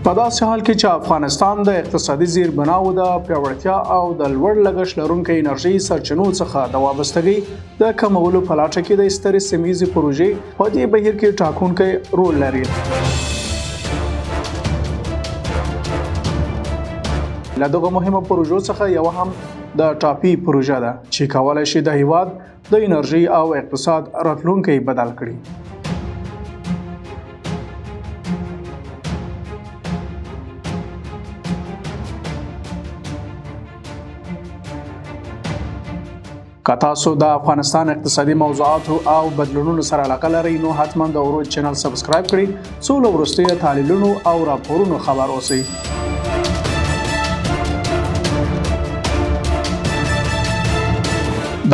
په داسې حال کې چې افغانستان د اقتصادي زیربناوو د پیاوړتیا او د لوړ لګښت لرونکې انرژۍ سرچینو څخه د وابستګۍ د کمولو په لټه کې د سترې سیمه ییزې پروژې په دې بهیر کې ټاکونکی رول لري. له دغو مهمو پروژو څخه یوه هم د ټاپي پروژه ده چې کولای شي د هیواد د انرژۍ او اقتصاد راتلونکی بدل کړي. که تاسو د افغانستان اقتصادي موضوعاتو او بدلونونو سره علاقه لرئ، نو حتما د عروج چینل سبسکرایب کړئ څو له وروستیو تحلیلونو او راپورونو خبر اوسئ.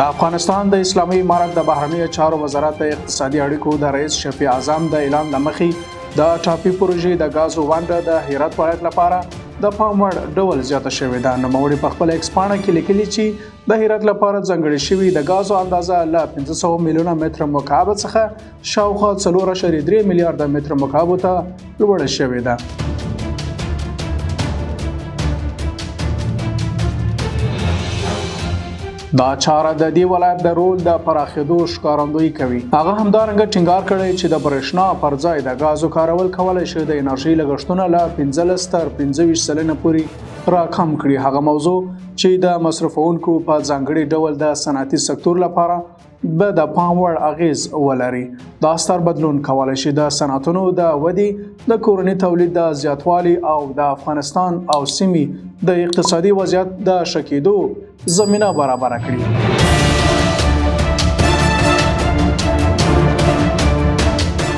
د افغانستان د اسلامي امارت د بهرنیو چارو وزارت د اقتصادي اړیکو د رئیس شفیع اعظم د اعلان له مخې، د ټاپي پروژې د ګازو ونډه د هرات ولایت لپاره د پام وړ ډول زیاته شوې ده. نوموړي په خپل ایکس پاڼه کې لیکلي چې د هرات لپاره ځانګړې شوې د ګازو اندازه له 500 میلیونه متر مکعب څخه شاوخوا 4.3 میلیارډ متر مکعب ته لوړه شوې ده. دا چاره د دې ولایت د رول د پراخېدو ښکارندویي کوي. هغه همدارنګه ټینګار کړی چې د برېښنا پر ځای د ګازو کارول کولای شي د انرژۍ لګښتونه له 15 تر 25% پورې راکم کړي، هغه موضوع چې د مصرفونکو په ځانګړي ډول د صنعتي سکتور لپاره به د پام وړ اغیز ولري. دا ستر بدلون کولای شي د صنعتونو د ودې، د کورني تولید د زیاتوالي او د افغانستان او سیمې د اقتصادي وضعیت د ښه کېدو زمینه برابره کړي.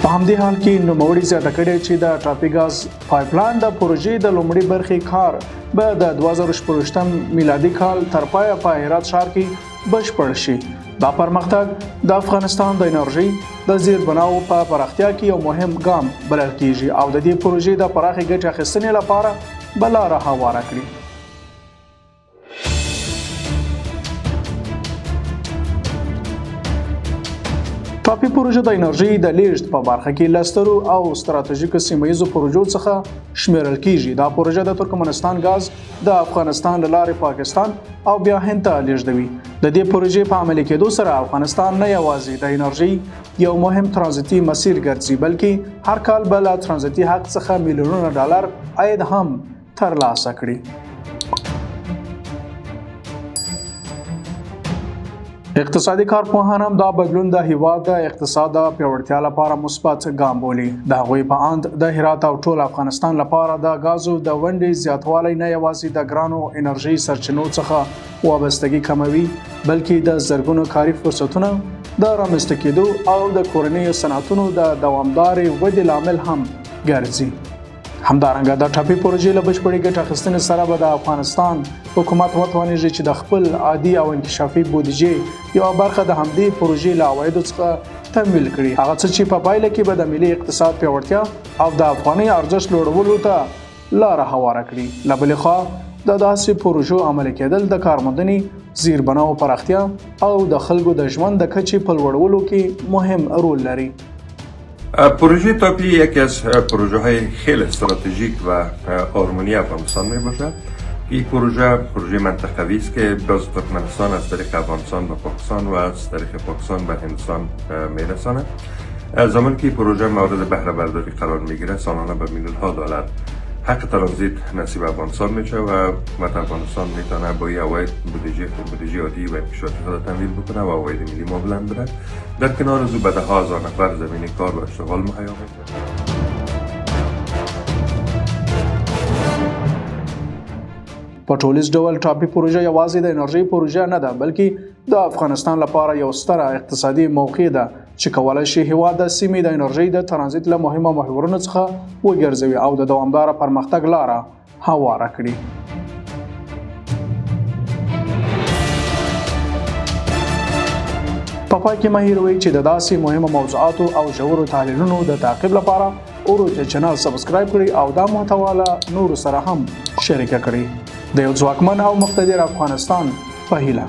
په همدې حال کې نوموړي زیاته کړې چې د ټاپي ګاز پایپلاین د پروژې د لومړي برخې کار به د 2024 میلادي کال تر پایه په هرات ښار کې بشپړ شي. دا پرمختګ د افغانستان د انرژۍ د زیربناوو په پراختیا کې یو مهم ګام بلل کیږي او د دې پروژې د پراخې ګټې اخیستنې لپاره به لاره هواره کړي. ټاپي پروژه د انرژۍ د لیږد په برخه کې له سترو او ستراتیژیکو سیمه ییزو پروژو څخه شمیرل کیږي. دا پروژه د ترکمنستان ګاز د افغانستان له لارې پاکستان او بیا هند ته لیږدوي. د دې پروژې په عملي کېدو سره افغانستان نه یوازې د انرژۍ یو مهم ترانزیتي مسیر ګرځي، بلکې هر کال به له ترانزیتي حق څخه میلیونونه ډالر عاید هم ترلاسه کړي. اقتصادي کارپوهان هم دا بدلون د هیواد د اقتصاد د پیاوړتیا لپاره مثبت ګام بولي. د هغوی په اند، د هرات او ټول افغانستان لپاره د ګازو د ونډې زیاتوالی نه یوازې د ګرانو انرژۍ سرچینو څخه وابستګي کموي، بلکې د زرګونو کاري فرصتونه د رامنځته کېدو او د کورنیو صنعتونو د دوامدارې ودې لامل هم ګرځي. همدارنګه د ټاپي پروژې له بشپړې ګټې اخیستنې سره به د افغانستان حکومت وتوانیږي چې د خپل عادي او انکشافي بودیجې یوه برخه د همدې پروژې له عوایدو څخه تمویل کړي، هغه څه چې په پایله کې به د ملي اقتصاد پیاوړتیا او د افغانۍ ارزښت لوړولو ته لاره هواره کړي. له بلې خوا د داسې پروژو عملي کېدل د کارموندنې، زیربناو پراختیا او د خلکو د ژوند د کچې په لوړولو کې مهم رول لري. پروژه تاپی یکی از پروژه های خیلی استراتژیک و آرمانی افغانستان می باشد. این پروژه پروژه منطقوی است که گاز ترکمنستان از طریق افغانستان به پاکستان و از طریق پاکستان به هندوستان میرساند. زمان که پروژه مورد بهره برداری قرار میگیره، سالانه به میلیون ها دلار حق ترانزیت نصیب افغانستان میشه و حکومت افغانستان میتونه با این عواید بودجه عادی و انکشافی خود تمویل بکنه و عواید ملی ما بلند بره. در کنار از او به ده ها هزار نفر زمینه کار و اشتغال مهیا میشه. په ټولیز ډول ټاپي پروژه یوازې د انرژۍ پروژه نه ده، بلکې د افغانستان لپاره یو ستره اقتصادي موقع ده چې کولای شي هیواد د سیمې د انرژۍ د ترانزیت له مهمو محورونو څخه وګرځوي او د دوامداره پرمختګ لاره هواره کړي. په پای کې مه هیروئ چې د داسې مهمو موضوعاتو او ژورو تحلیلونو د تعقیب لپاره عروج چینل سبسکرایب کړئ او دا محتوا له نورو سره هم شریکه کړئ. د یو ځواکمن او مقتدر افغانستان په هیله.